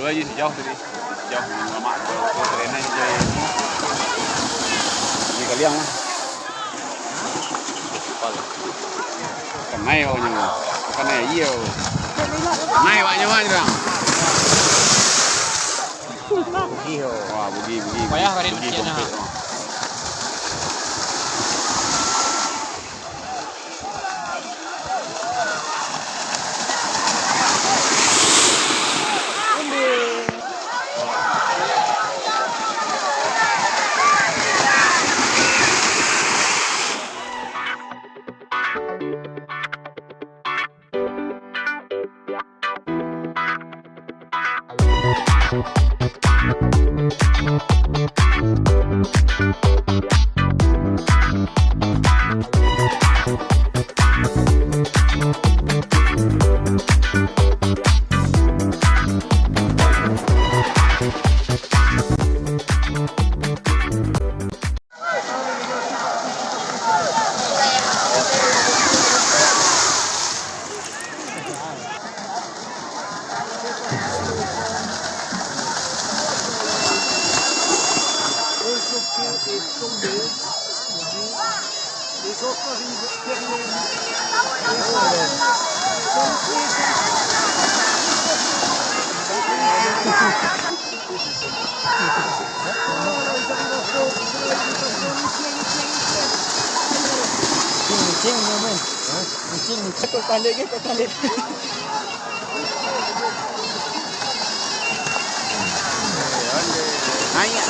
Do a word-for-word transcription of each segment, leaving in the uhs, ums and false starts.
Aja sijauh tadi. Sijauh lamak. Kalau, kalau terenai je. Ini kaliang lah. Bukan naik awaknyo. Bukan naik, iyo. Naik awaknyo, Bang. Bugi, oh. Wah, bugi, bugi, bugi. Payah kali bugi, makian, komplit, ha. Oh. Kucing, kucing, main. Hah? Kucing, kucing. Kau tandek ke? Kau tandek. Naik.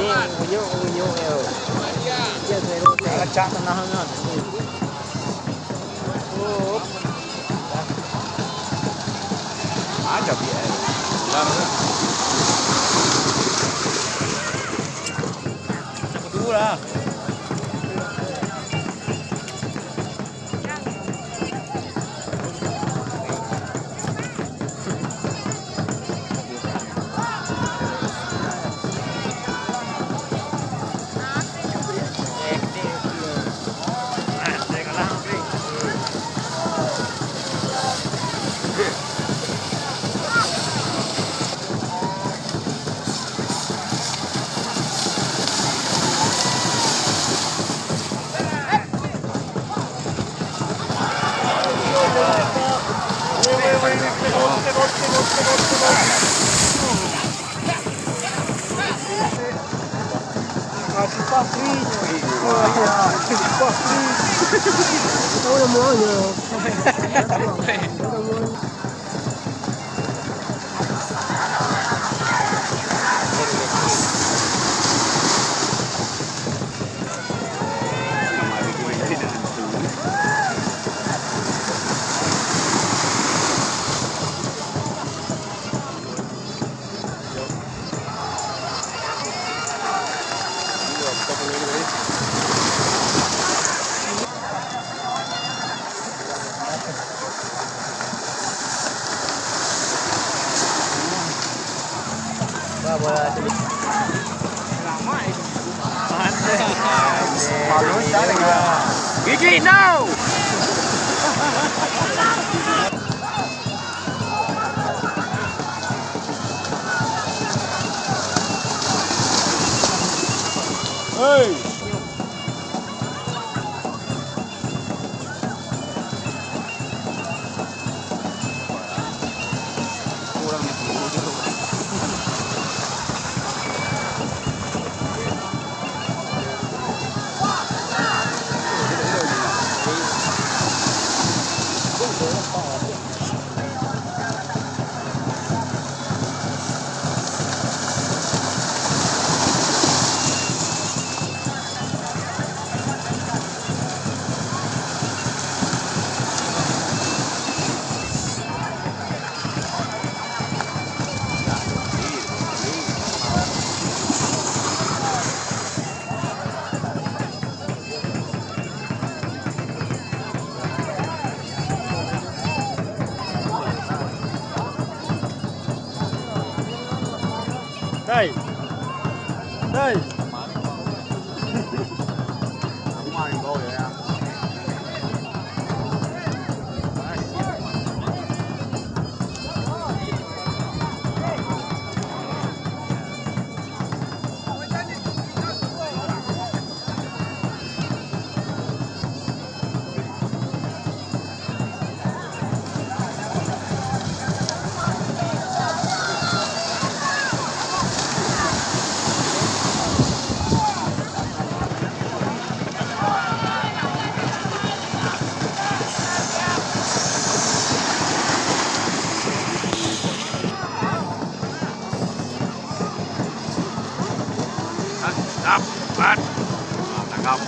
Ini unyuk, unyuk, yo. Dia selalu cak tengah sangat. Aja biar. Ular. Dulu lah. Gigi, no! Hei! Hei. Dapat. Tangkap.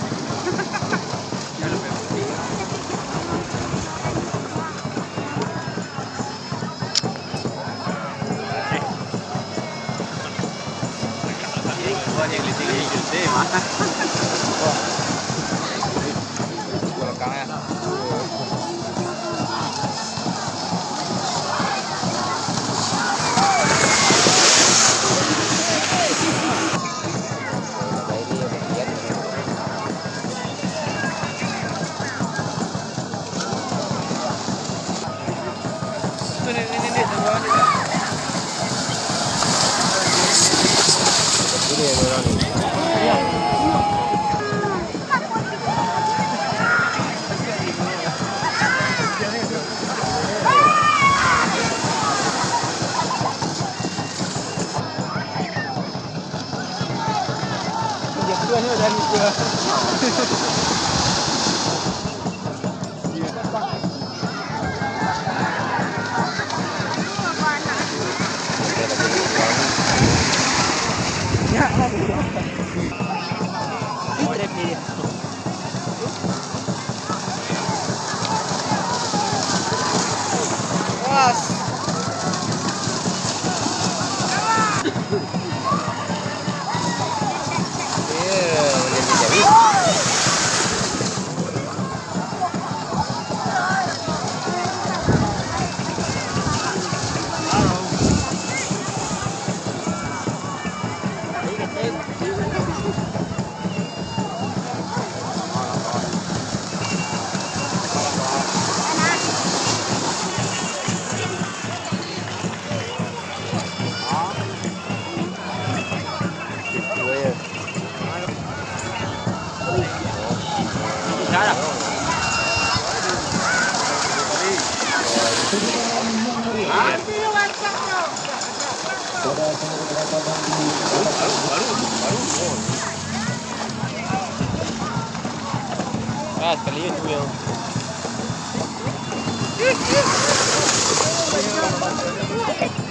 Ah, sekali tu yang.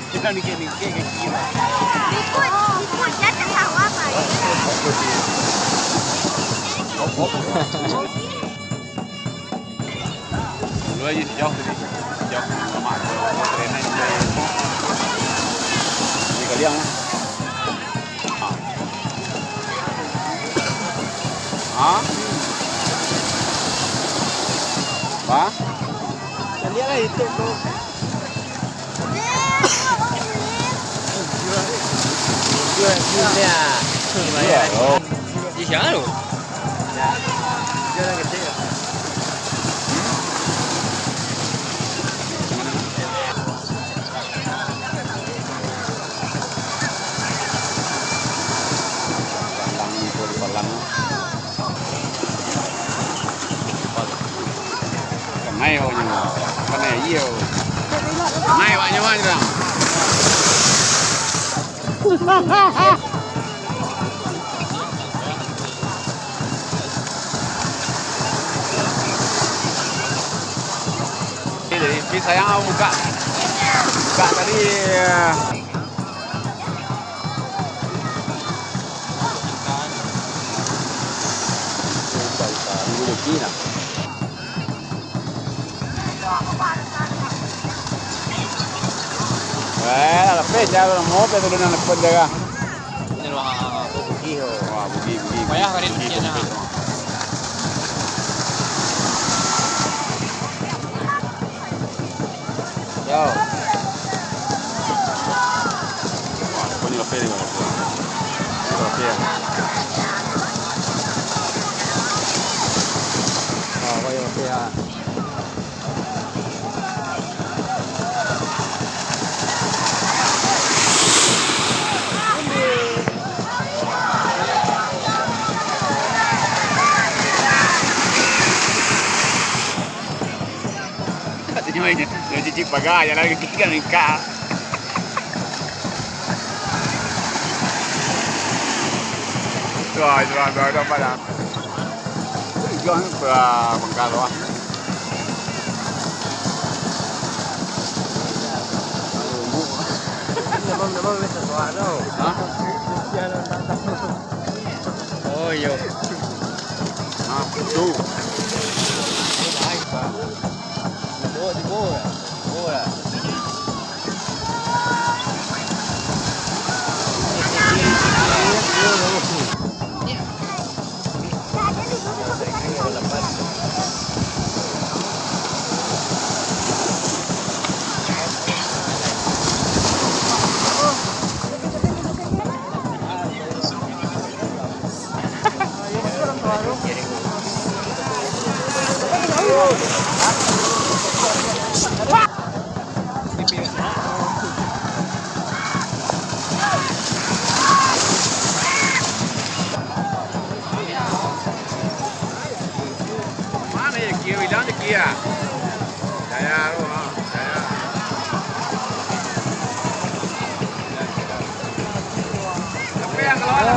Kita dikit-dikit kaki. Ikut, ikut, dia tertawa, Pak. Dulu aja jauh tadi. Jauh. Lama. Keren aja. Ini kalian. Ha? Apa? Lihatlah itu tuh. Iya, oh. Di sana lu. Dia orang kecil. Palang ni, palang. Kanai awaknyo. Kanai iyo. Kanai awaknyo mah, Jang. Jadi, tapi sayang aku buka. Buka tadi. Eh, lapeh jago namo pe tu nan lepon jaga. Ini lah. Wah, bugi, bugi, bugi. Payah kali bugi, bugi, bugi. Yo. Wah, kau ni lapeh ni, Bang. Ah, baik, okey, ah. Katonyo, nyo cicik paga, jan lagi kan engkau. Tuh, itu lah, tuh, tuh, pada. Tujuan ke Bengkalo, ah. Hah? Oh, iyo. Nah, tu. Mano yo, Kia? Bilang dek Kia. Jaya tu, ha, jaya. Tapi yang kalau ada